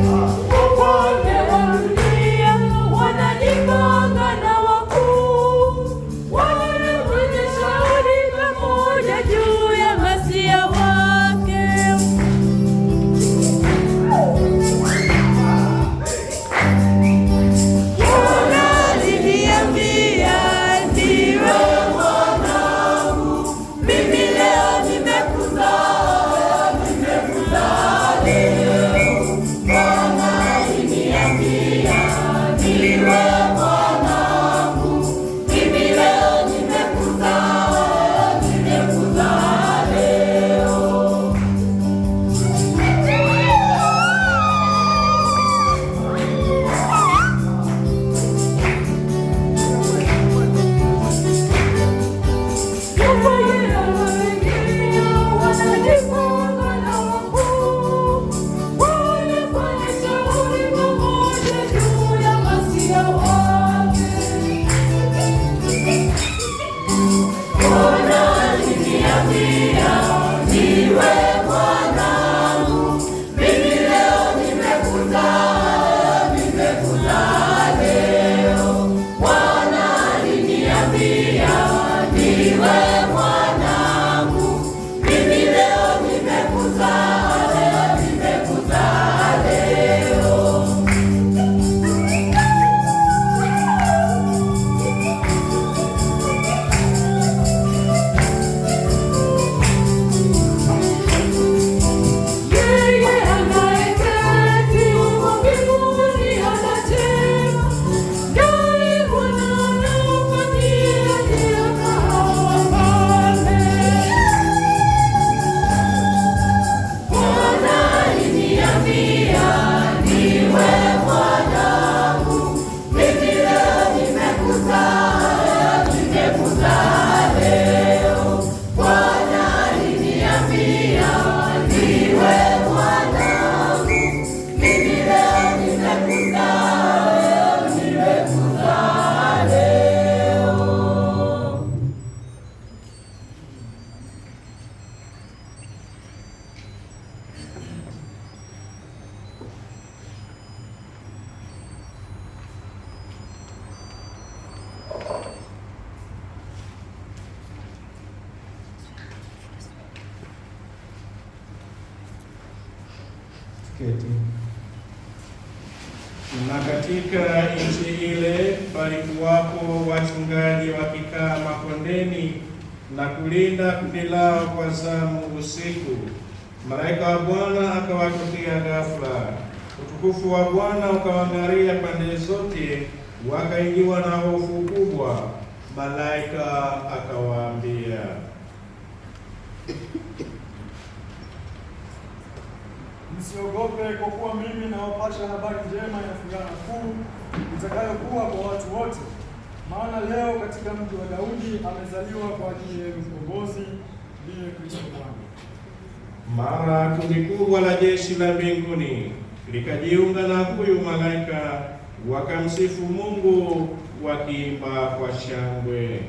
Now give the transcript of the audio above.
Wafalme wa dunia wanajipanga na wakuu, wanafanya shauri pamoja juu ya Masia wake. Bwana aliniambia, ndiwe mwanangu, mimi leo nimekuzaa, nimekuzaa leo. Bwana aliniambia, ndiwe mwanangu, mimi leo nimekuzaa, nimekuzaa leo. Wafalme wa dunia wanajipanga na wakuu, wanafanya shauri pamoja juu ya Masia wake. Bwana aliniambia, ndiwe mwanangu, mimi leo nimekuzaa, nimekuzaa leo. Bwana aliniambia, ndiwe mwanangu, mimi leo nimekuzaa, leo nimekuzaa leo. Yeye anayeketi huko mbinguni anacheka, naye Bwana anawafanyia dhihaka hao wafalme. Bwana aliniambia, ndiwe mwanangu, mimi leo nimekuzaa, nimekuzaa leo. Bwana aliniambia, ndiwe mwanangu, mimi leo nimekuzaa, nimekuzaa leo. Keti. Na katika nchi ile palikuwapo wachungaji wakikaa makondeni na kulinda kundi lao kwa zamu usiku. Malaika wa Bwana akawatokea ghafula, utukufu wa Bwana ukawang'aria pande zote, wakaingiwa na hofu kubwa. Malaika akawaambia, Msiogope, kwa kuwa mimi nawapasha habari njema ya furaha kuu itakayokuwa kwa watu wote. Maana leo katika mji wa Daudi amezaliwa kwa ajili yenu Mkombozi, ndiye Kristo Bwana. Mara kundi kubwa la jeshi la mbinguni likajiunga na huyu malaika, wakamsifu Mungu wakiimba kwa shangwe.